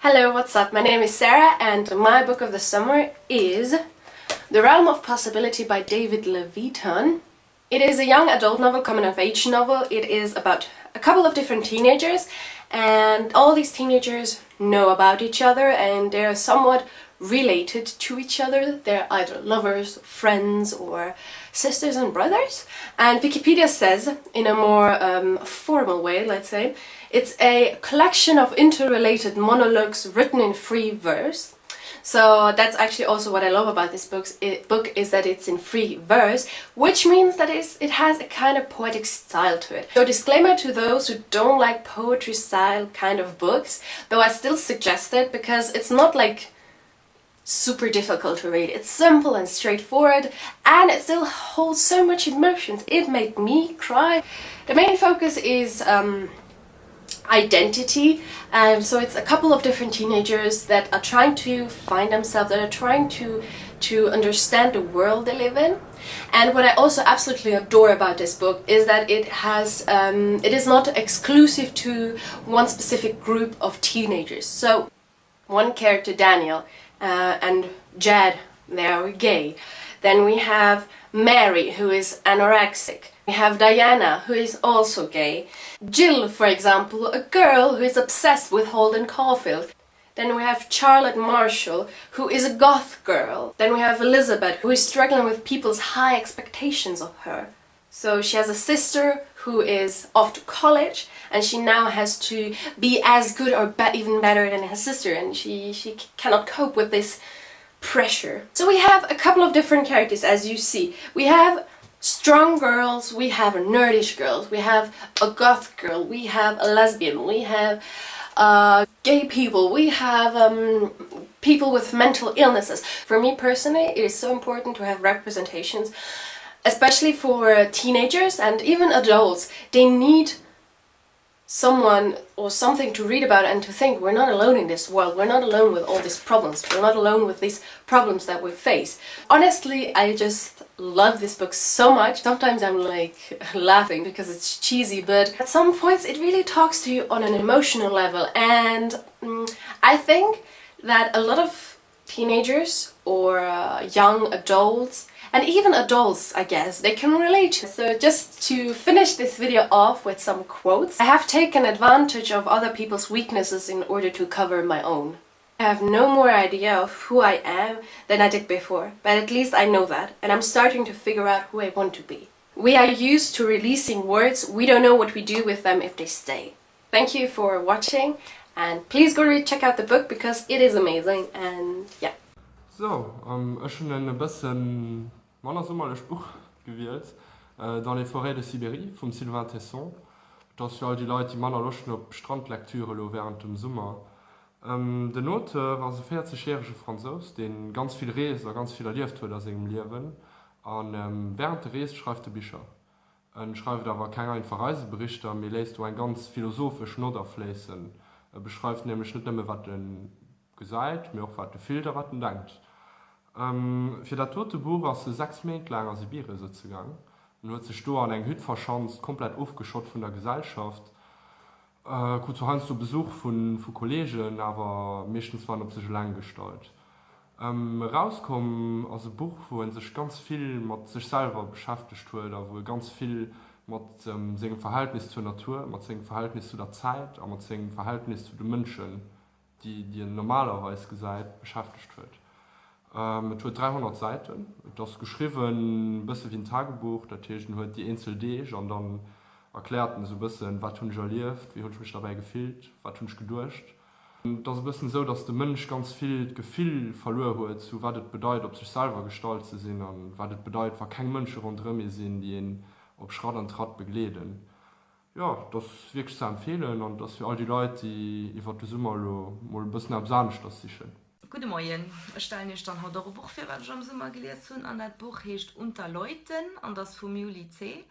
Hello, what's up? My name is Sarah and my book of the summer is The Realm of Possibility by David Levithan. It is a young adult novel, coming of age novel. It is about a couple of different teenagers and all these teenagers know about each other and they're somewhat related to each other. They're either lovers, friends or sisters and brothers. And Wikipedia says, in a more um, formal way, let's say, it's a collection of interrelated monologues written in free verse. So that's actually also what I love about this books, it, book is that it's in free verse, which means that it's, it has a kind of poetic style to it. So disclaimer to those who don't like poetry style kind of books, though I still suggest it because it's not like super difficult to read. It's simple and straightforward and it still holds so much emotions. It made me cry. The main focus is um, identity. Um, so it's a couple of different teenagers that are trying to find themselves, that are trying to to understand the world they live in. And what I also absolutely adore about this book is that it has um, it is not exclusive to one specific group of teenagers. So one character, Daniel, uh, and Jed, they are gay. Then we have Mary, who is anorexic. We have Diana, who is also gay. Jill, for example, a girl who is obsessed with Holden Caulfield. Then we have Charlotte Marshall, who is a goth girl. Then we have Elizabeth, who is struggling with people's high expectations of her. So she has a sister who is off to college and she now has to be as good or be even better than her sister and she, she cannot cope with this pressure. So we have a couple of different characters as you see. We have strong girls, we have nerdish girls, we have a goth girl, we have a lesbian, we have uh, gay people, we have um, people with mental illnesses. For me personally, it is so important to have representations, especially for teenagers and even adults. They need someone or something to read about and to think we're not alone in this world, we're not alone with all these problems, we're not alone with these problems that we face. Honestly, I just love this book so much. Sometimes I'm like laughing because it's cheesy, but at some points it really talks to you on an emotional level and mm, I think that a lot of teenagers or uh, young adults and even adults I guess they can relate so just to finish this video off with some quotes I have taken advantage of other people's weaknesses in order to cover my own I have no more idea of who I am than I did before but at least I know that and I'm starting to figure out who I want to be we are used to releasing words we don't know what we do with them if they stay thank you for watching and please go read check out the book because it is amazing and yeah. Sou, ech hunn en e bëssen manner summerlecht Buch gewielt, Dans les forêts de Sibérie vum Sylvain Tesson. Et ass fir all déi Leit, déi manner Loscht hunn op Strandlektüre elo wärend dem Summer. Den Auteur ass e 40 järege Fransous, dee ganz vill reest a ganz vill erlieft huet a sengem Liewen. A wärend e reest, schreift e Bicher. En schreift awer keng einfach Reiseberichter, mee léisst do eng ganz philosophesch Nott afléissen. E beschreift nämlech net nëmme wat e gesäit, mee och wat e fillt a wat en denkt. Fir dat dote Buch ass e 6 Méint laang a Sibirien sëtze gaang. En huet sech do an eng Hütt verschanzt, komplett ofgeschott vun der Gesellschaft. Krut zwar heiansdo Besuch vu Kolleegen, awer meeschtens war en op sech eleng gestallt. Erauskomm ass e Buch, wou e sech ganz vill mat sech selwer beschäftegt huet a wou e ganz vill mat sengem Verhältnis zur Natur, mat sengem Verhältnis zu der Zäit a mat sengem Verhältnis zu de Mënschen, déi en normalerweis gesäit, beschäftegt huet. Et huet 300 Säiten. Et ass geschriwwen e bësse wéi en Tagebuch, dat heescht en huet déi eenzel Deeg an dann erkläert en esou e bëssen, wat hunn ech erlieft, wéi hunn ech mech derbäi gefillt, wat hunn ech geduecht. Et ass e bëssen esou, datt de Mënsch ganz vill d'Gefill verluer huet zu wat et bedeit op sech selwer gestallt ze sinn an wat et bedeit wa keng Mënsche ronderëm ee sinn, déi een op Schratt an Tratt begleeden. Jo, et ass wierklech ze empfeelen an et ass fir all déi Leit, déi iwwert de Summer elo mol e bëssen eppes aneschters sichen. Gudde Moien, ech stellen iech dann haut och e Buch vir, wat ech am Summer gelies hunn an dat Buch heescht Unter Leuten an ass vum Juli Zeh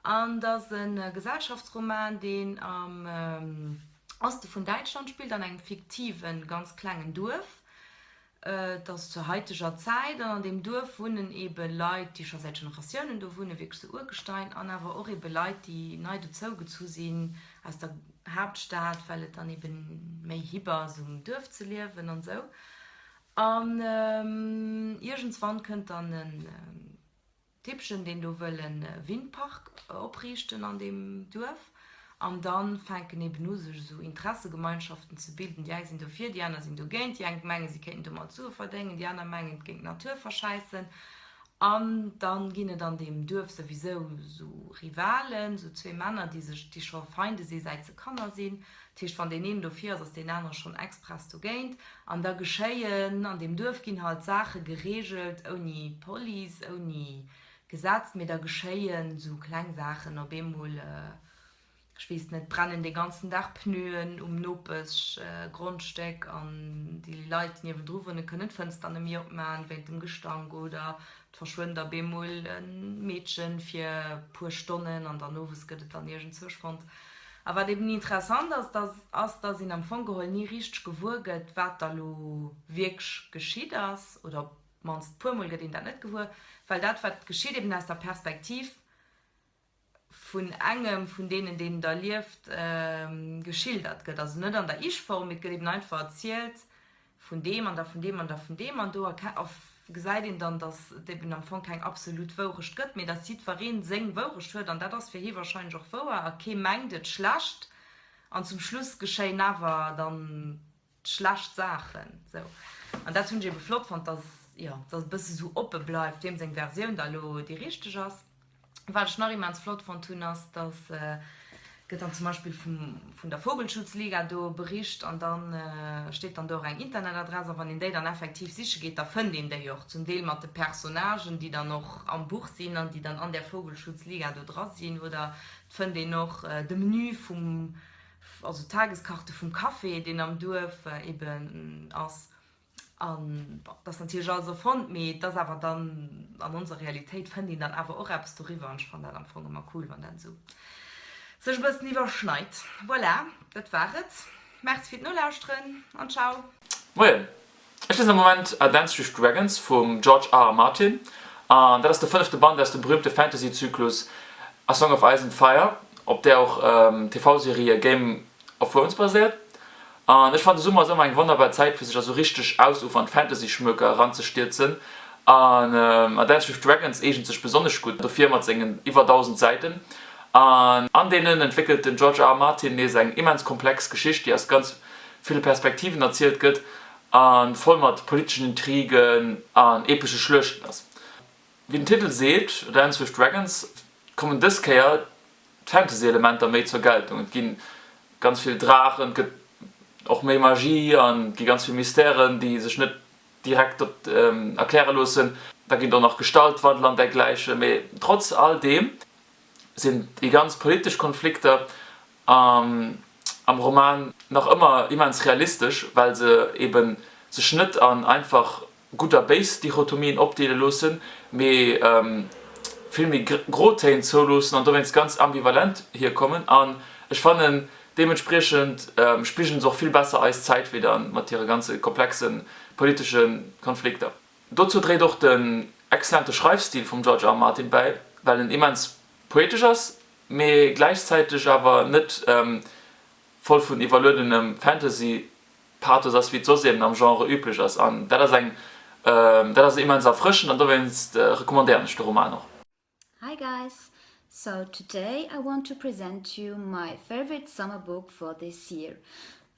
an ass e Gesellschaftsroman, deen am Oste vun Däitschland spillt, an engem fiktiven, ganz klengen Duerf. Et ass zur haiteger Zäit an an deem Duerf wunnen ebe Leit, déi scho säit Generatiounen do wunnen, wierklech sou Urgestein, an awer och ebe Leit, déi nei dozou gezu sinn aus der Haaptstad, well et dann ebe méi hip ass um Duerf ze liewen an sou. An iergendswann kënnt dann en Tippchen, deen do wëll e Windpark opriichten an deem Duerf. An da fänken eben u sech esou Interessegemeinschaften ze bilden. Déi eng sinn dofir, déi aner sinn dogéint. Déi eng mengen, si kéinten domat Sue verdéngen, déi aner mengen, et géing d'Natur verschäissen. An da ginn et an deem Duerf souwisou esou Rivalen, esou zwee Männer, déi sech, déi scho Feinde si säit se Kanner sinn. Dat heescht, wann deen een dofir ass, ass deen anere schonn express dogéint. An da geschéien, an deem Duerf ginn halt Saache gereegelt ouni Police, ouni Gesetz, mee da geschéien esou kleng Saachen, op eemol, ech weess net, brennen dee ganzen Dag Pneuen um Nopeschgrondstéck an déi Leit, déi niewendru wunnen, kënnen d'Fënster net méi opmaen wéint dem Gestank oder et verschwënnt op eemol e Meedchen fir puer Stonnen an dann owes gëtt et dann iergendzwousch fonnt. A wat eben interessant ass, dass ass, dass een am Fong geholl ni richteg gewuer gëtt, wat da lo wierklech geschitt ass, oder op d'mannst puermol gëtt een dat net gewuer, well dat, wat geschitt, eben aus der Perspektiv vun engem vun deenen, deen et erlieft, geschildert gëtt. Also net an der Ich-Form, mee et gëtt eben einfach erzielt vun deem an da vun deem an da vun deem an do gesäit een dann, datt et eben am Fong keng absolut Wourecht gëtt, mee datt jiddweree seng Wourecht huet an dat ass fir hie wahrscheinlech och wouer a kee mengt et schlecht an zum Schluss geschéien awer dann schlecht Saachen sou. An dat hunn ech ebe flott fonnt, datt, jo, datt e bësse sou oppe bleift, wiem seng Versioun da elo déi richteg ass. Wat ech nach immens flott fonnt hunn, ass, dass gëtt dann zum Beispill vum, vun der Vogelschutzliga do bericht an da steet dann do och eng Internetadress a wann een déi dann effektiv siche geet, da fënnt een déi och, zum Deel mat de Personnagen, déi dann och am Buch sinn an déi dann an där Vogelschutzliga do dra sinn oder et fënnt een och de Menü vum, also d'Tageskarte vum Café, deen am Duerf eben ass. An bon, et ass natierlech alles erfonnt, mee et ass awer dann, an onser Realitéit fënnt een dann awer och eppes doriwwer an ech fannen dat am Fong ëmmer cool, wann dat esou sech e bëssen iwwerschneit. Voilà, dat war et. Merci fir d'Nolauschteren an ciao! Moien, ech liesen am Moment A Dance with Dragons vum George R. R. Martin an dat ass de fënnefte Band aus dem berühmte Fantasy-Zyklus A Song of Ice and Fire, op där och d'TV-Serie Game of Thrones baséiert. An ech fannen de Summer ass ëmmer eng wonnerbar Zäit fir sech a sou richteg ausufernd Fantasy-Schmöker eranzestierzen an A Dance with Dragons eegent sech besonnesch gutt dofir mat sengen iwwer 1000 Säiten an an deenen entwéckelt den George R. R. Martin nees eng immens komplex Geschicht déi aus ganz ville Perspektiven erzielt gëtt a voll mat politeschen Intrigen an epesche Schluechten ass. Wéi den Titel seet, A Dance with Dragons, kommen dës Kéier d'Fantasy-Elementer méi zur Geltung. Et gi ganz vill Draachen, et gëtt och méi Magie an et gi ganz vill Mystèren, déi sech net direkt erkläre loossen. Da ginn et och nach Gestaltwandel an dergläichen. Mee trotz all deem sinn déi ganz politesch Konflikter am Roman nach ëmmer immens realistesch, well se eben sech net an einfach Gutt a Béis Dichotomien opdeele loossen, mee vill méi Grotéin zouloossen an dowéinst ganz ambivalent hierkommen. An ech fannen, deementspriechend spigelen se och vill besser eis Zäit wéi dann mat hire ganze komplexe politesche Konflikter. Dozou dréit och den exzellente Schreifstil vum George R. Martin bäi, well en immens poetesch ass, mee gläichzäiteg awer net voll vun iwwerluedenem Fantasy Pathos ass, wéi et soss eben am Genre üblech ass. An dat ass eng, dat ass immens erfrëschend an dowéinst recommandéieren ech de Roman och. Hi guys! So today I want to present you my favorite summer book for this year.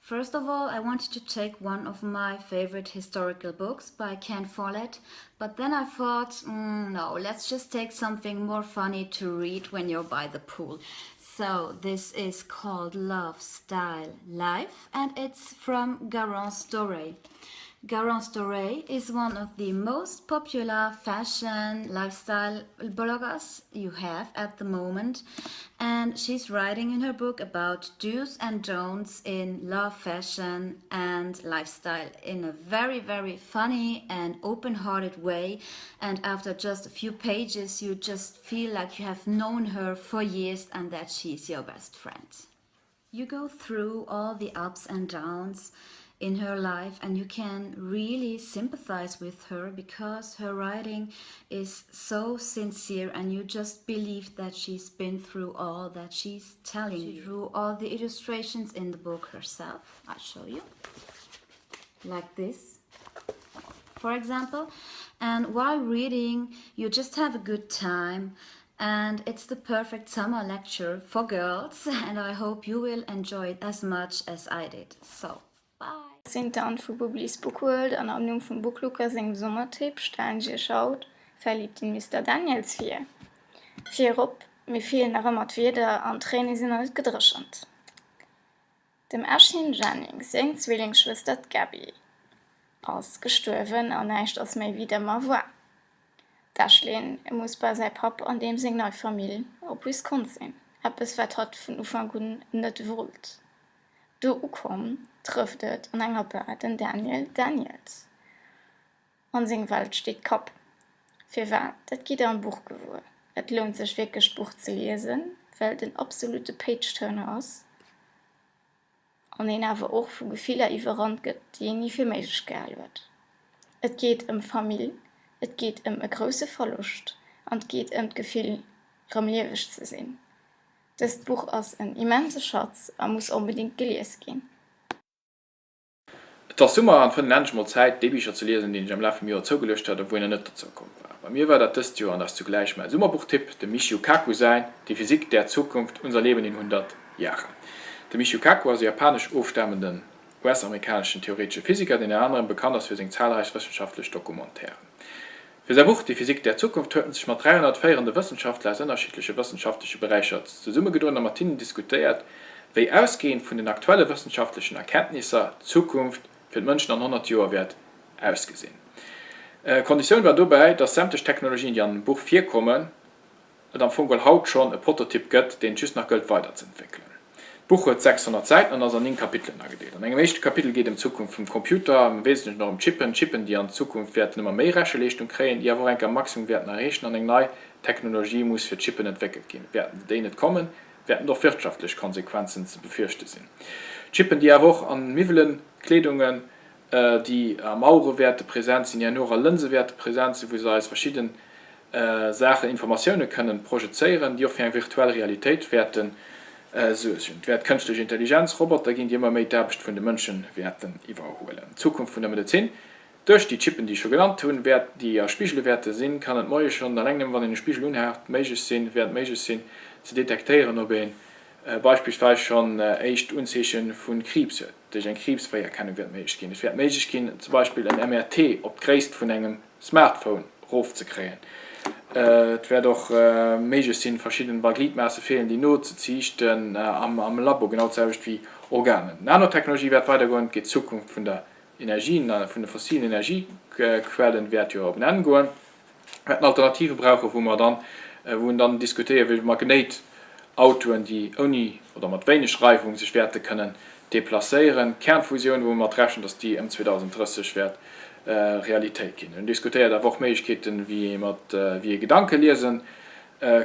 First of all, I wanted to take one of my favorite historical books by Ken Follett, but then I thought, mm, no, let's just take something more funny to read when you're by the pool. So this is called Love Style Life and it's from Garance Doré. Garance Doré is one of the most popular fashion lifestyle bloggers you have at the moment and she's writing in her book about do's and don'ts in love, fashion and lifestyle in a very very funny and open-hearted way and after just a few pages you just feel like you have known her for years and that she's your best friend. You go through all the ups and downs. in her life and you can really sympathize with her because her writing is so sincere and you just believe that she's been through all that she's telling she you. drew all the illustrations in the book herself. I'll show you. Like this, for example. And while reading, you just have a good time and it's the perfect summer lecture for girls and I hope you will enjoy it as much as I did. So, bye! Sinn d'Anne vu Bublis Bookworld an am Numm vum Booklucker sengem Sommertipp stellen ech iech haut Verliebt in Mister Daniels vir. Virop, mir feelen nach ëmmer d'Wierder an d'Tréine sinn nach net gedréchent. Dem Ashlyn Jennings seng Zwillingsschwëster d'Gabby ass gestuerwen an näischt ass méi wéi et ëmmer war. D'Ashlyn muss bei säi Papp an deem seng nei Famill op Wisconsin, eppes wat hatt vun Ufank un net wollt. Do ukomm trëfft et an enger Bar den Daniel Daniels an seng Welt steet Kapp. Firwat, dat gitt der am Buch gewuer. Et lount sech wierklech d'Buch ze liesen, well et en absolute Page-Turner ass an een awer och vu Gefiller iwwerrannt gëtt, déi een ni fir méiglech gehal huet. Et geet ëm Famill, et geet ëm e grousse Verloscht an et geet ëm d'Gefill, rëm lieweg ze sinn. Dëst Buch ass en immense Schatz a muss onbedéngt gelies ginn. Et ass Summer an fënnt en endlech mol Zäit, déi Bicher ze liesen, déi een sech am Laf vum Joer zougeluecht hat a wou een nach net dozou komm war. Bei mir war dat dëst Joer, an dat ass zugläich mäi Summerbuchtipp, dem Michio Kaku säin Die Physik der Zukunft, Unser Leben in 100 Jahren. De Michio Kaku ass e japanesch ofstamenden US-amerikaneschen theoretesche Physiker, deen ënner anerem bekannt ass fir seng zahlreich wëssenschaftlech Documentairen. Fir säi Buch Die Physik der Zukunft huet en sech mat 300 féierende Wëssenschaftler aus ënnerschiddleche wëssenschaftleche Beräicher zesummegedoen a mat hinnen diskutéiert, wéi ausgehend vun den aktuelle wëssenschaftlechen Erkenntnisser d'Zukunft fir d'Mënschen an 100 Joer wäert ausgesinn. Konditioun war dobäi, dass sämtlech Technologien, déi an dem Buch virkommen, et am Fong geholl haut schonn e Prototyp gëtt, deen et just nach gëllt weiderzëentwéckelen. D'Buch huet 600 Säiten an ass an 9 Kapitelen agedeelt. An engem éischte Kapitel geet ëm d'Zukunft vum Computer, am Wesentlechen och ëm Chippen, Chippen, déi an Zukunft wäerten ëmmer méi Recheleeschtung kréien, déi awer och enker Maximum wäerten erreechen an eng nei Technologie muss fir d'Chippen entwéckelt ginn. Wäerten déi net kommen, wäerten och wirtschaftlech Konsequenzen ze befürchte sinn. Chippen, déi awer och an Miwwelen, Kleedungen, déi a Mauere wäerte present sinn, herno och a Lënse wäerte present sinn, wou se eis verschidde Saachen, Informatioune kënnen projezéieren, déi och fir eng virtuell Realitéit wäerte suergen. Et wäert kënschtlech Intelligenz, Roboter ginn, déi ëmmer méi d'Aarbecht vun de Mënsche wäerten iwwerhuelen. D'Zukunft vun der Medezin, Duerch déi Chippen, déi ech scho genannt hunn, wäert, déi a Spigele wäerte sinn, kann et moies schonn, alleng nëmme wann een e Spigel unhat, méiglech sinn, wäert méiglech sinn, ze detektéieren, ob ee beispillsweis schonn éischt Unzeeche vu Kriibs huet. Duerch eng Kriibsfréierkennung wäert méiglech ginn. Et wäert méiglech ginn, zum Beispill en MRT op d'Gréisst vun engem Smartphone erofzekréien. Et wäert och méiglech sinn, verschidden, wa Gliedmaasse feelen, déi nozeziichten am Labo, genau d'selwecht wéi Organen. D'Nanotechnologie wäert weidergoen. Et geet d'Zukunft vun der Energie, vun de fossilen Energiequellen wäert jo op en Enn goen. Mir wäerten Alternative brauchen, wou mer dann, wou een dann diskutéiere wéi Magnéitautoen, déi ouni oder mat wéineg Reiwung sech wäerte kënnen deplacéieren. Kernfusioun, wou mer mat rechnen, datt déi ëm 2030 wäert Realitéit ginn. En diskutéiert awer och Méiglechkeeten, wéi ee mat, wéi ee Gedanke liese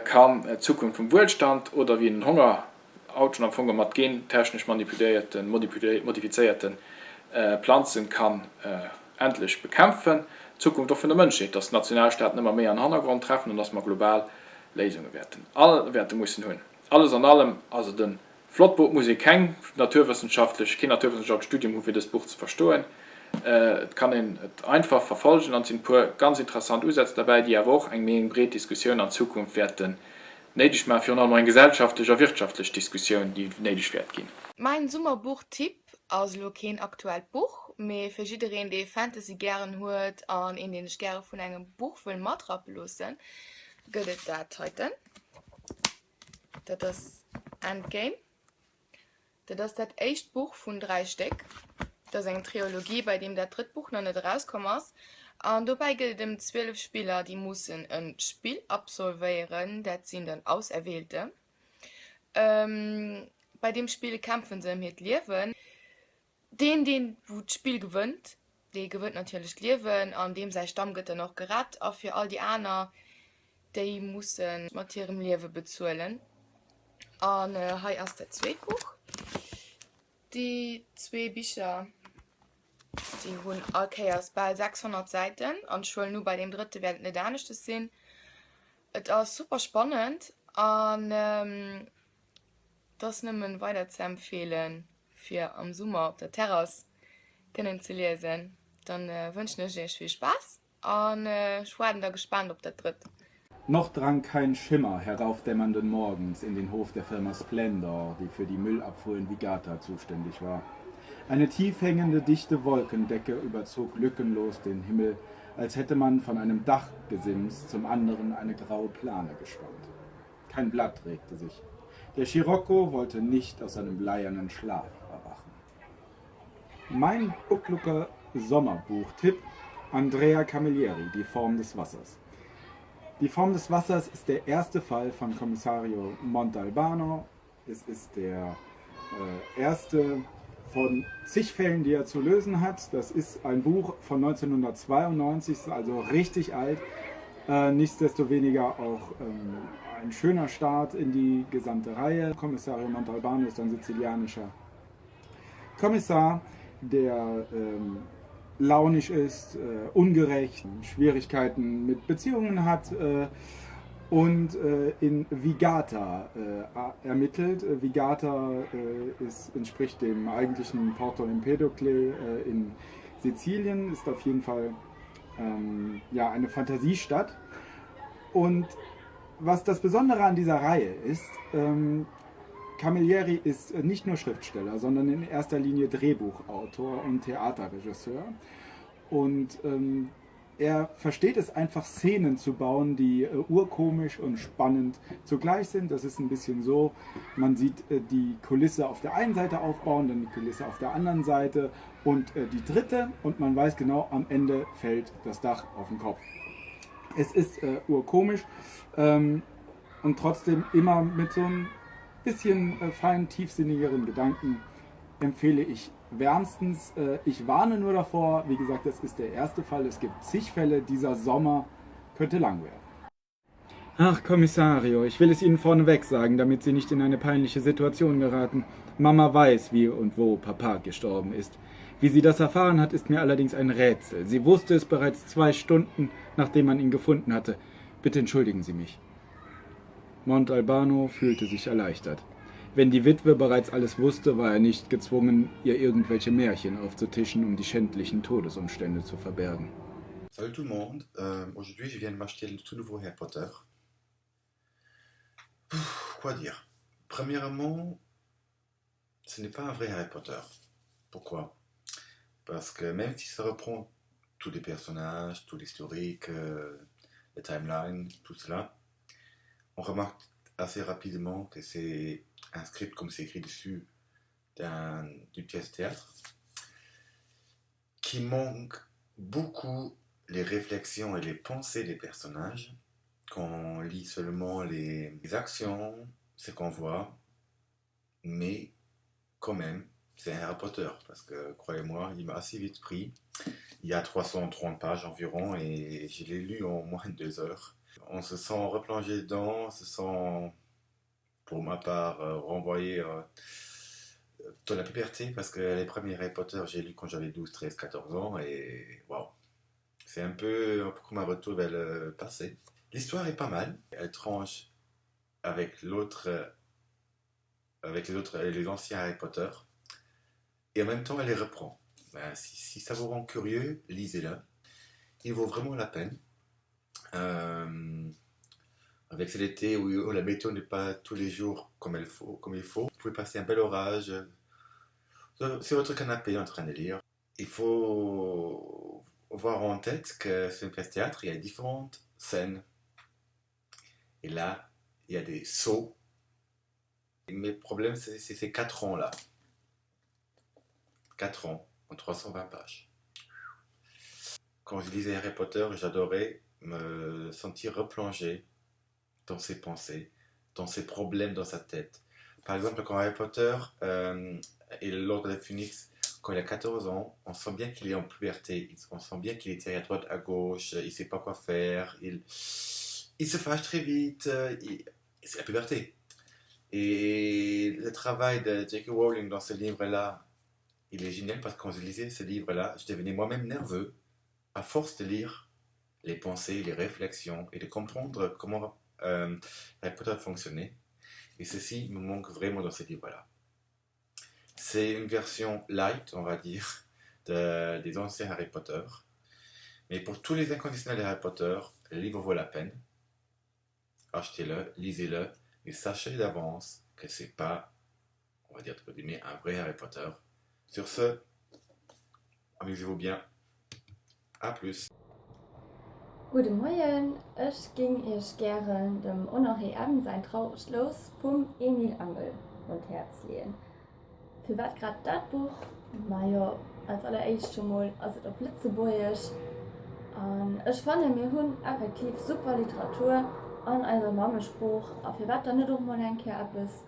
kann, d'Zukunft vum Wuelstand oder wéi een den Honger haut schonn am Fong mat gentechnesch manipuléierten, modifizéierten Planzen kann endlech bekämpfen. D'Zukunft och vun der Mënschheet, dass d'Nationalstaaten ëmmer méi an den Hannergrond treffen an dass mer global Léisunge wäerten all wäerte mussen hunn. Alles an allem ass et e flott Buch. Et muss ee keng naturwëssenschaftlech, keen naturwëssenschaftlecht Studium hu fir dëst Buch ze verstoen. Et kann een et einfach verfolgen an et sinn e puer ganz interessant Usätz derbäi, déi awer och eng méi eng breet Diskussioun an Zukunft wäerten Néideg maachen, virun allem och eng gesellschaftlech a wirtschaftlech Diskussioun, déi néideg wäert ginn. Mäin Summerbuch-Tipp ass elo keen aktuellt Buch, mee fir jiddereen dee Fantasy gären huet an een deen sech gäre vun engem Buch wëll matrappe loossen, gëtt et dat heiten. Dat ass Endgame. Dat ass dat éischt Buch vun 3 Stéck. Dat ass eng Triologie, bei deem dat drëtt Buch nach net erauskomm ass. An dobäi gëtt et ëm 12 Spiller, déi mussen e Spill absolvéieren, dat sinn dann Auserwählte. Bei deem Spill kämpfe se ëm hiert Liewen. Deen, deen wou d'Spill gewënnt, dee gewënnt natierlech d'Liewen an deem säi Stamm gëtt dann och gerett a fir all déi aner, déi musse mat hirem Liewe bezuelen. An hei ass dat zweet Buch. Déi zwee Bicher. Déi hunn all Kéiers bal 600 Säiten an ech huelen u bei deem drëtte wäert et net aneschtes sinn. Et ass super spannend an et ass nëmmen weider ze empfeelen fir am Summer op der Terrass kënnen ze liesen. Dann wënschen ech iech vill Spaass an ech waarden da gespaant op dat drëtt. Noch drang kein Schimmer heraufdämmernden Morgens in den Hof der Firma Splendor, die für die Müllabfuhr in Vigata zuständig war. Eine tiefhängende, dichte Wolkendecke überzog lückenlos den Himmel, als hätte man von einem Dachgesims zum anderen eine graue Plane gespannt. Kein Blatt regte sich. Der Scirocco wollte nicht aus seinem bleiernen Schlaf erwachen. Mein Booklooker Sommerbuchtipp Andrea Camilleri, Die Form des Wassers. Die Form des Wassers ist der erste Fall von Kommissario Montalbano. Es ist der äh, erste von zig Fällen, die er zu lösen hat. Das ist ein Buch von 1992, ist also richtig alt. Äh, nichtsdestoweniger auch ähm, ein schöner Start in die gesamte Reihe. Kommissario Montalbano ist ein sizilianischer Kommissar, der ähm, launisch ist, äh, ungerecht, Schwierigkeiten mit Beziehungen hat äh, und äh, in Vigata äh, ermittelt. Vigata äh, ist, entspricht dem eigentlichen Porto Empedocle äh, in Sizilien, ist auf jeden Fall ähm, ja, eine Fantasiestadt. Und was das Besondere an dieser Reihe ist, ähm, Camilleri ist nicht nur Schriftsteller, sondern in erster Linie Drehbuchautor und Theaterregisseur. Und ähm, er versteht es einfach, Szenen zu bauen, die äh, urkomisch und spannend zugleich sind. Das ist ein bisschen so, man sieht äh, die Kulisse auf der einen Seite aufbauen, dann die Kulisse auf der anderen Seite und äh, die dritte und man weiß genau, am Ende fällt das Dach auf den Kopf. Es ist äh, urkomisch ähm, und trotzdem immer mit so einem bisschen äh, feinen, tiefsinnigeren Gedanken empfehle ich wärmstens. Äh, ich warne nur davor, wie gesagt, das ist der erste Fall. Es gibt zig Fälle, dieser Sommer könnte lang werden. Ach, Kommissario, ich will es Ihnen vorneweg sagen, damit Sie nicht in eine peinliche Situation geraten. Mama weiß, wie und wo Papa gestorben ist. Wie sie das erfahren hat, ist mir allerdings ein Rätsel. Sie wusste es bereits zwei Stunden, nachdem man ihn gefunden hatte. Bitte entschuldigen Sie mich. Montalbano fühlte sich erleichtert. Wenn die Witwe bereits alles wusste, war er nicht gezwungen, ihr irgendwelche Märchen aufzutischen, um die schändlichen Todesumstände zu verbergen. Salut tout le monde, euh, aujourd'hui je viens de m'acheter le tout nouveau Harry Potter. Pff, quoi dire Premièrement, ce n'est pas un vrai Harry Potter. Pourquoi Parce que même si ça reprend tous les personnages, tout l'historique, euh, la timeline, tout cela, on remarque assez rapidement que c'est un script comme c'est écrit dessus d'une pièce de théâtre qui manque beaucoup les réflexions et les pensées des personnages, qu'on lit seulement les actions, ce qu'on voit, mais quand même, c'est un Harry Potter, parce que croyez-moi, il m'a assez vite pris. Il y a 330 pages environ et je l'ai lu en moins de deux heures. On se sent replongé dedans, on se sent, pour ma part, euh, renvoyé euh, dans la puberté, parce que les premiers Harry Potter, j'ai lu quand j'avais 12, 13, 14 ans, et waouh, c'est un peu comme un retour vers le passé. L'histoire est pas mal, elle tranche avec l'autre avec les autres les anciens Harry Potter et en même temps elle les reprend. Ben, si, si ça vous rend curieux, lisez-le. Il vaut vraiment la peine. Euh, avec cet été où, où la météo n'est pas tous les jours comme, elle faut, comme il faut, vous pouvez passer un bel orage sur votre canapé en train de lire. Il faut voir en tête que c'est une pièce théâtre, il y a différentes scènes. Et là, il y a des sauts. Mes problèmes, c'est ces 4 ans-là. 4 ans en 320 pages. Quand je lisais Harry Potter, j'adorais me sentir replongé dans ses pensées, dans ses problèmes dans sa tête. Par exemple, quand Harry Potter euh, et l'Ordre de Phoenix, quand il a 14 ans, on sent bien qu'il est en puberté, on sent bien qu'il est tiré à droite, à gauche, il sait pas quoi faire, il, il se fâche très vite, c'est la puberté. Et le travail de J.K. Rowling dans ce livre-là Il est génial parce que quand je lisais ce livre-là, je devenais moi-même nerveux à force de lire les pensées, les réflexions et de comprendre comment euh, Harry Potter fonctionnait. Et ceci me manque vraiment dans ce livre-là. C'est une version light, on va dire, de, des anciens Harry Potter. Mais pour tous les inconditionnels de Harry Potter, le livre vaut la peine. Achetez-le, lisez-le, et sachez d'avance que c'est pas, on va dire, un vrai Harry Potter. Sur ce, amusez-vous bien. À plus. Gudde Moien, ech ging iech gären dem Honoré M. säin Trauregt Lous vum Emile Angel un d'Häerz leeën. Firwat grad dat Buch? Majo, als alleréischt scho mol ass et op Lëtzebuergesch an ech fannen, mir hunn effektiv super Literatur an eiser Mammesprooch a firwat dann net och mol eng Kéier eppes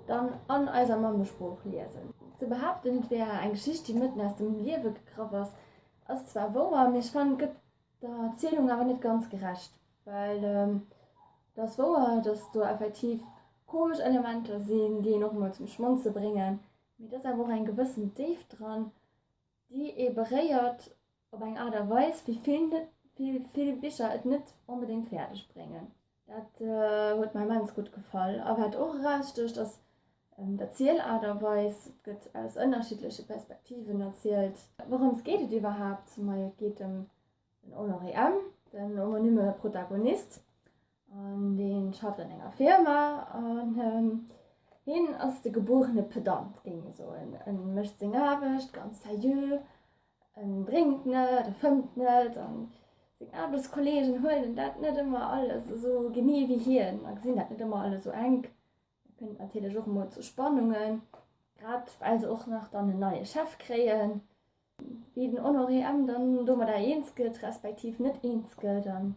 dann an eiser Mammesprooch liesen? Ze behaapten, et wär eng Geschicht, déi mëtten aus dem Liewe gegraff ass, ass zwar wouer, mee ech fannen, et gëtt der Erzielung awer net ganz gerecht, well et ass wouer, dass do effektiv komesch Elementer sinn, déi een och emol zum Schmonze bréngen, mee et ass awer och eng gewëssen Déift dran, déi ee beréiert op eng Aart a Weis, wéi vill net, wéi vill Bicher et net onbedéngt fäerdeg bréngen. Dat huet mer immens gutt gefall. A wat och erausstécht, ass d'Erzielaart a Weis. Et gëtt aus ënnerschiddleche Perspektiven erzielt. Wourëms geet et iwwerhaapt? Majo, et geet ëm den Honoré M., den homonyme Protagonist. An dee schafft an enger Firma an hien ass de gebuerene Pedant, géing ee soen. En mécht seng Aarbecht ganz seriö, En drénkt net, e fëmmt net an seng Aarbechtskolleegen huelen dat net ëmmer alles esou genee wéi hien a gesinn dat net ëmmer alles esou enk. Da kënnt et natierlech och emol zu Spannungen, grad well se och nach dann en neie Chef kréien. Wéi den Honoré M. dann domadder eens gëtt, respektiv net eens gëtt, an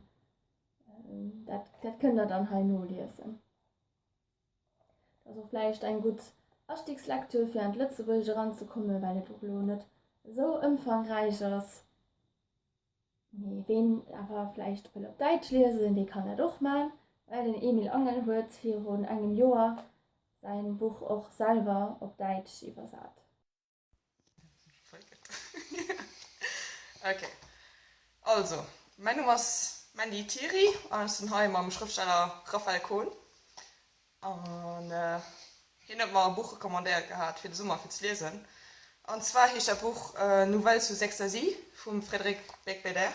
dat, dat kënnt der dann hei noliesen. Dat ass och vläicht eng gutt Astigslektür fir an d'Lëtzebuergescht eranzekommen, well et och elo net esou ëmfangräich ass. Mee ween awer vläicht wëll op Däitsch liesen, dee kann dat och man, well den Emil Angel huet virun engem Joer säin Buch och selwer op Däitsch iwwersat. Ok, also mäin Numm ass Mandy Thiry an ech sinn hei mam Schrëftsteller Raphaël Kohn an hien huet mer e Buch recommandéiert gehat fir de Summer fir ze liesen an zwar heescht dat Buch Nouvelles sous ecstasy vum Frédéric Beigbeder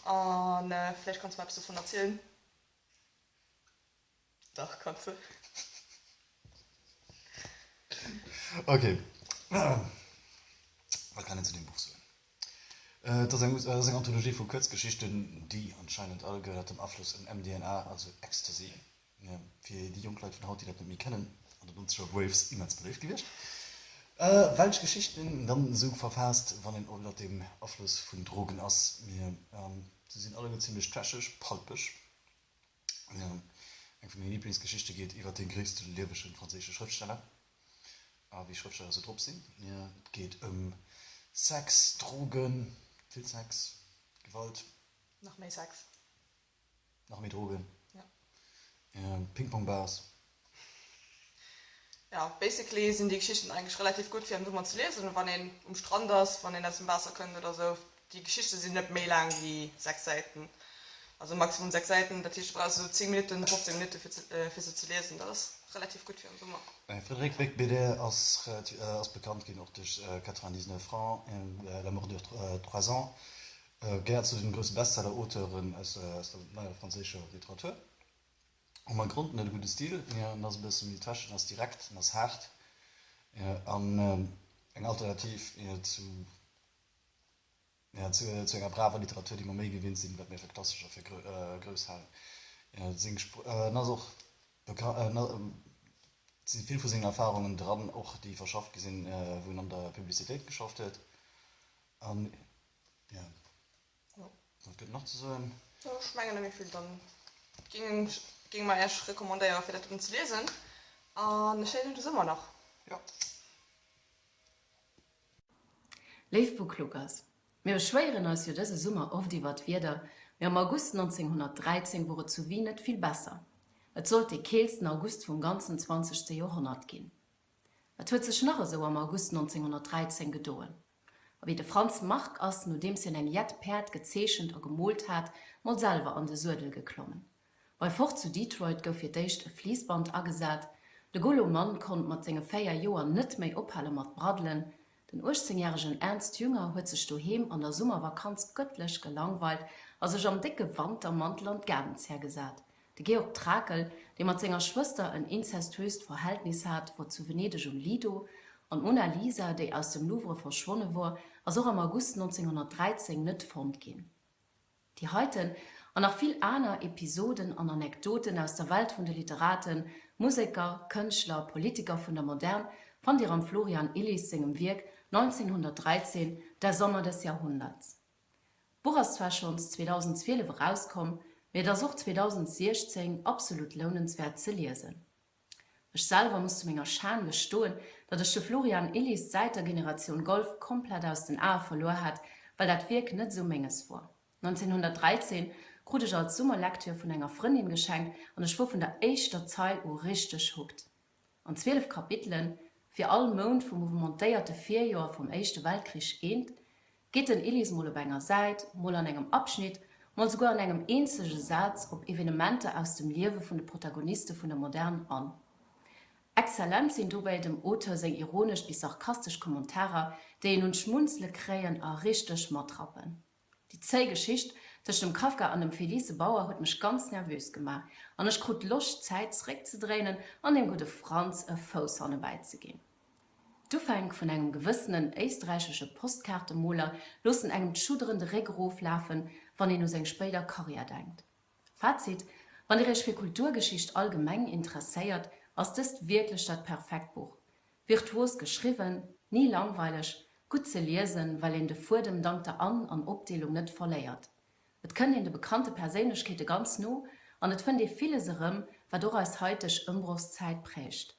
an vläicht kanns du mer eppes dovun erzielen? Dach, kanns de. Ok, wat kann een zu deem Buch soen? Et ass eng et ass eng Anthologie vu Kuerzgeschichten, déi anscheinend all gënnert dem Afloss en MDNA, also Ecstasy, fir déi jonk Leit vun haut, déi dat net méi kennen, an den nonzeger Raves immens beléift gewiescht. Welch Geschichten dann esou verfaasst, wann een ënnert dem Afloss vun Drogen ass? Mir se sinn alleguer zimlech trasheg, pulpeg. Eng vun menge Liblingsgeschichte geet iwwer dee gréisste liewege franséische Schrëftsteller a wéi Schrëftsteller sou drop sinn. Et geet ëm Sex, Drogen, vill Sex, Gewalt. Nach méi Sex. Nach méi Drogen. Ping-Pong-Bars. Jo, basically sinn déi Geschichten eigentlech relativ gutt fir am Summer ze liesen, wann een um Strand ass, wann een aus dem Waasser kënnt oder sou. Déi Geschichte sinn net méi laang wéi 6 Säiten, also maximum 6 Säiten. Dat heescht, du brauchs esou 10 Minutten, 15 Minutte fir fir se ze liesen. Dat ass relativ gutt fir am Summer. Frédéric Beigbeder ass ass bekannt ginn och duerch 99 francs, L'amour dure trois ans, gehéiert zu den grousse Bestseller-Auteuren aus der neier franséischer Literatur. Hu mer Grond, en huet e gudde Stil, en ass e bësse méi trasheg, en ass direkt, en ass haart an eng Alternativ zu, zu enger braver Literatur, déi mer méi gewinnt sinn, wat mir fir klassesch a fir grouss halen. Seng En ass och bekan, et si vill vu sengen Erfarungen dran och, déi verschafft gi sinn, wou en an der Publicitéit geschafft huet an, jo. Wat gëtt nach ze soen? Jo, ech mengen net méi vill. Dann géinge mer Iech recommandéieren, fir dat doten ze liesen. An e schéinen gudde Summer nach. Jo. Léif Booklookers, mir beschwéieren eis jo dëse Summer oft iwwer d'Wieder, mee am August 1913 wor et zu Wien net vill besser. Et sollt dee keelsten August vum ganzen zwanzegste Joerhonnert ginn. Wat huet sech nach esou am August 1913 gedoen? Abee, de Franz Marc ass, nodeems hien eng jett Päerd gezeechent a gemoolt hat, mol selwer an de Suedel geklommen. Bei Ford zu Detroit gouf fir d'éischt e Fliissband agesat. De Golo Mann konnt mat senge 4 Joer net méi ophale mat braddelen. Den 18 järegen Ernst Jünger huet sech doheem an der Summervakanz gëttlech gelangweilt a sech am décke Wantermantel an d'Gaardenzär gesat. De Georg Trakl, dee mat senger Schwëster en inzestuöst Verhältnis hat, wor zu Venedeg um Lido, an d'Mona Lisa, déi aus dem Louvre verschwonne wor, ass och am August 1913 net fonnt ginn. Déi heiten an nach vill aner Episoden an Anekdoten aus der Welt vun de Literaten, Museker, Kënschtler, Politiker vun der Modern fannt Dir am Florian Illies sengem Wierk 1913, Der Sommer des Jahrhunderts. D'Buch ass zwar schonns 2012 erauskomm, mee et ass och 2016 absolut lounenswäert ze liesen. Ech selwer muss zu menger Schan gestoen, datt ech de Florian Illies säit der Generation Golf komplett aus den Ae verluer hat, well dat Wierk net esou menges wor. 1913 krut ech als Summerlektür vun enger Frëndin geschenkt an ech wor vun der éischter Zeil u richteg hooked. An 12 Kapitelen, fir all Mount vum mouvementéierte Virjoer vum Éischte Weltkrich eent, geet den Illies mol op enger Säit, mol an engem Abschnitt, mol souguer an engem eenzege Saz op Evenementer aus dem Liewe vun de Protagoniste vun der Modern an. Exzellent sinn dobäi dem Auteur seng ironesch bis sarkastesch Kommentarer, déi een un d'Schmunzele kréien a richteg matrappen. Déi zéi Geschicht tëscht dem Kafka an dem Felice Bauer huet mech ganz nervös gemaach an ech krut Loscht d'Zäit zeréckzedréinen an dem gudde Franz e Fouss hannebäi ze ginn. D'Ufänk vun engem gewëssenen éisträichesche Postkaartemoler loossen engem d'Schudderen de Réck eroflafen, wann een u seng spéider Karriär denkt. Fazit, Wann Dir Iech fir Kulturgeschicht allgemeng interesséiert, ass dëst wierklech dat perfekt Buch. Virtuos geschriwwen, ni langweileg, gutt ze liesen, well een de Fuedem dank der An an Opdeelung net verléiert. Et kënnt een de bekannte Perséinlechkeete ganz no an et fënnt ee villes erëm, wat och eis haiteg Ëmbrochszäit prägt.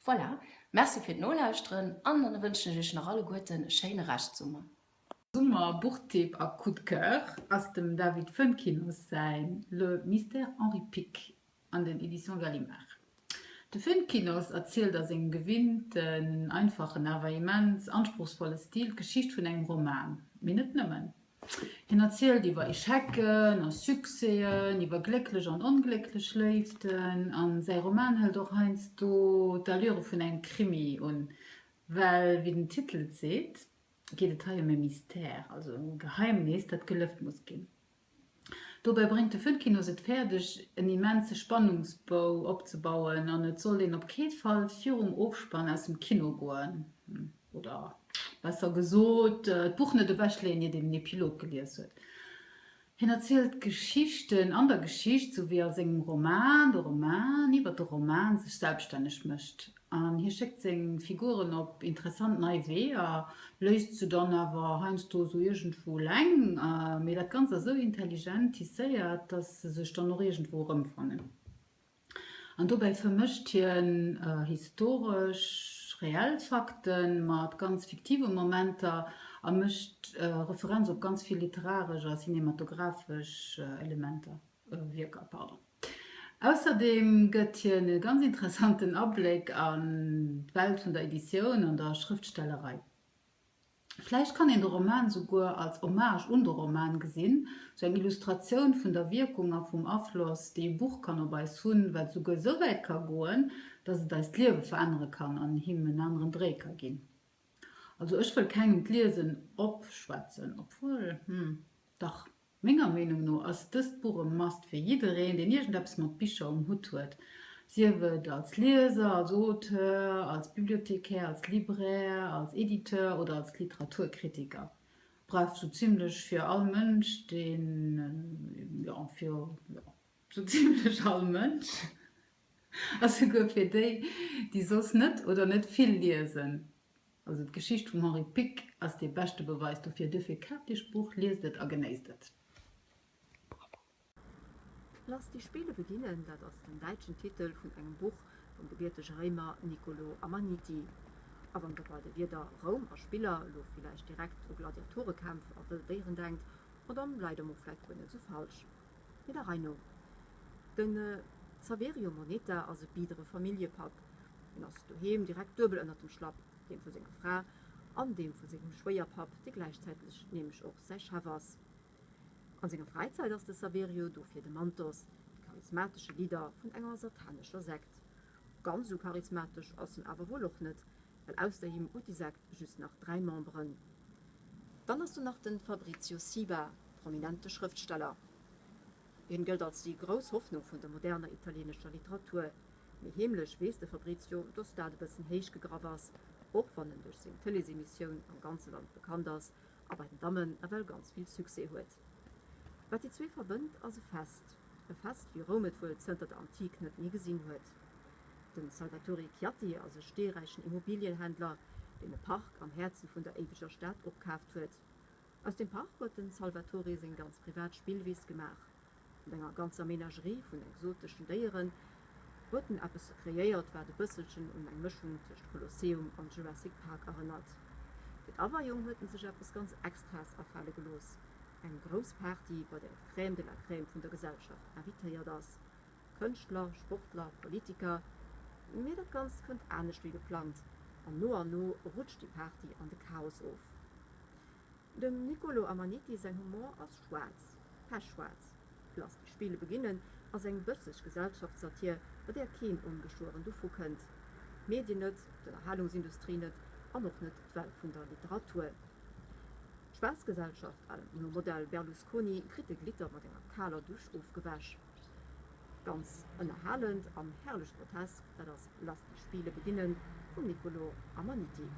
Voilà, merci fir d'Nolauschteren an dann wënschen ech iech nach alleguerten e schéine Reschtsummer. Summer Buchtipp a Coup de Coeur ass dem David Foenkinos säin Le mystère Henri Pick an den Editions Gallimard. De Foenkinos erzielt a sengem gewinnten, einfachen awer immens anspruchsvolle Stil d'Geschicht vun engem Roman, mee net nëmmen. Hien erzielt iwwer Echecken a Succèsen, iwwer glécklech an onglécklech Léiften a säi Roman hëlt och heiansdo d'Allure vun engem Krimi un, well, wéi den Titel et seet, geet et hei ëm e Mystère, also ëm e Geheimnis, dat gelëft muss ginn. Dobäi bréngt de Foenkinos et fäerdeg, en immense Spannungsbou opzebauen an et sollt een op kee Fall virum Ofspann aus dem Kino goen, oder besser gesot, d'Buch net ewechleeën, iert een den Epilog gelies huet. Hien erzielt Geschichten an der Geschicht, sou wéi a sengem Roman de Roman iwwer de Roman sech selbststänneg mécht. An hie schéckt seng Figuren op interessant nei Weeër, léisst se dann awer heiansdo esou iergendwou eleng, mee dat Ganzt ass esou intelligent tisséiert, dass se sech dann och iergendwou erëmfannen. An dobäi vermëscht hien historesch reell Fakte mat ganz fiktive Momenter a mécht Referenz op ganz vill literaresch a cinematographesch Elementer. Wierker, pardon. Ausserdeem gëtt hien e ganz interessanten Abléck an d'Welt vun der Editioun an der Schrëftstellerei. Vläicht kann een de Roman souguer als Hommage un de Roman gesinn, sou eng Illustratioun vun der Wierkung a vum Afloss, déi e Buch kann op eis hunn, wat souguer esou wäit ka goen, datt et eist Liewe verännere kann an him en aneren Dréi ka ginn. Also ech wëll kengem d'Liesen opschwätzen, obwuel, hm, dach. Menger Meenung no ass dëst Buch e Must fir jiddereen, deen iergendeppes mat Bicher um Hutt huet, sief et als Lieser, als Auteur, als Bibliothecaire, als Libraire, als Editeur oder als Literaturkritiker. Bref, sou zimlech fir all Mënsch, deen, jo, fir, jo, sou zimlech all Mënsch a souguer fir déi, déi soss net oder net vill liesen. Also d'Geschicht vum Henri Pick ass dee beschte Beweis dofir. Duerfir kaaft iech d'Buch, liest et a genéisst et. Bravo! Lass die Spiele beginnen, dat ass den däitschen Titel vun engem Buch vum gebiertege Réimer Niccolò Ammaniti. A wann der bei de Wierder Roum a Spiller elo villäicht direkt u Gladiatorekämpf a wëll Déieren denkt, ma dann läit der mol vläicht guer net esou falsch. Mee der Rei no. Den Saverio Moneta ass e biedere Familljepapp. Hien ass doheem direkt duebel ënnert dem Schlapp, deem vu senger Fra an deem vu sengem Schwéierpapp, dee gläichzäiteg nämlech och säi Chef ass. An senger Fräizäit ass de Saverio dofir de Mantos, de charismatesche Leader vun enger satanescher Sekt. Ganz esou charismatesch ass en awer wuel och net, well ausser him huet déi Sekt just nach 3 Memberen. Dann ass do nach de Fabrizio Siba, prominente Schrëftsteller. Hien gëllt als déi grouss Hoffnung vun der moderner italienescher Literatur. Mee heemlech weess de Fabrizio, dass dat e bëssen héich gegraff ass, och wann en duerch seng Tëleesemissioun am ganze Land bekannt ass a bei den Dammen ewell ganz vill Succès huet. Wat déi zwee verbënnt, ass e Fest. E Fest, wéi Roum et wuel zënter der Antik net méi gesinn huet. De Salvatore Chiatti ass e steeräichen Immobilienhändler, deen e Park am Häerze vun der éiweger Stad opkaaft huet. Aus deem Park huet den Salvatore seng ganz privat Spillwiss gemaach. Mat enger ganzer Menagerie vun exoteschen Déieren huet en eppes kreéiert, wat e bësselchen un eng Mëschung tëscht Kolosseum an Jurassic Park erënnert. Fir d'Aweiung huet en sech eppes ganz Extraes afale gelooss, eng grouss Party, bei där d'Crème de la Crème vun der Gesellschaft invitéiert ass. Kënschtler, Sportler, Politiker, mee dat Ganzt kënnt anescht wéi geplangt an no an no rutscht déi Party an de Chaos of. Dem Nicolo Ammaniti säin Humor ass schwaarz, pechschwaarz. Lass die Spiele beginnen ass eng bësseg Gesellschaftssatir, bei där keen ongeschueren dovu kënnt. D'Medien net, d'Ënnerhalungsindustrie net an och net d'Welt vun der Literatur. D'Spaassgesellschaft, al no Modell Berlusconi, kritt de Glitter mat enger kaler Dusch ofgewäsch. Ganz ënnerhalend an herrlech grotesk, dat ass Lass die Spiele beginnen vum Nicolo Ammaniti.